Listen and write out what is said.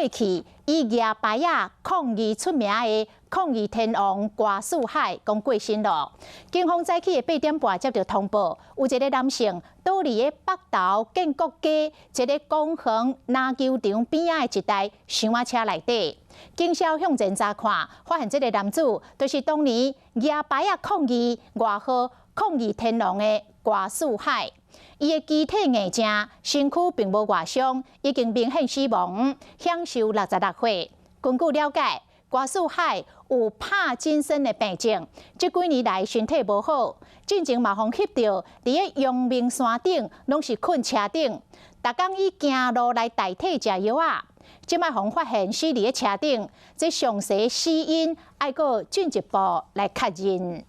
去以舉牌仔抗議出名的抗議天王郭四海講過身咯。警方早起的8點半接著通報，有一个男性倒佇咧北投建國街一个公園籃球場邊仔的一台箱仔車內底。警消向前查看，發現這个男子就是當年舉牌仔抗議外號抗議天王的郭四海。伊的肢體硬淨，身軀並無外傷，已經明顯死亡，享壽66歲。根據了解，郭四海有帕金森的病症，這幾年來身體無好，進前嘛予翕著佇个陽明山頂，攏是睏車頂，逐工以行路來代替食藥仔。這擺予發現死佇个車頂，這詳細死因愛閣進一步來確認。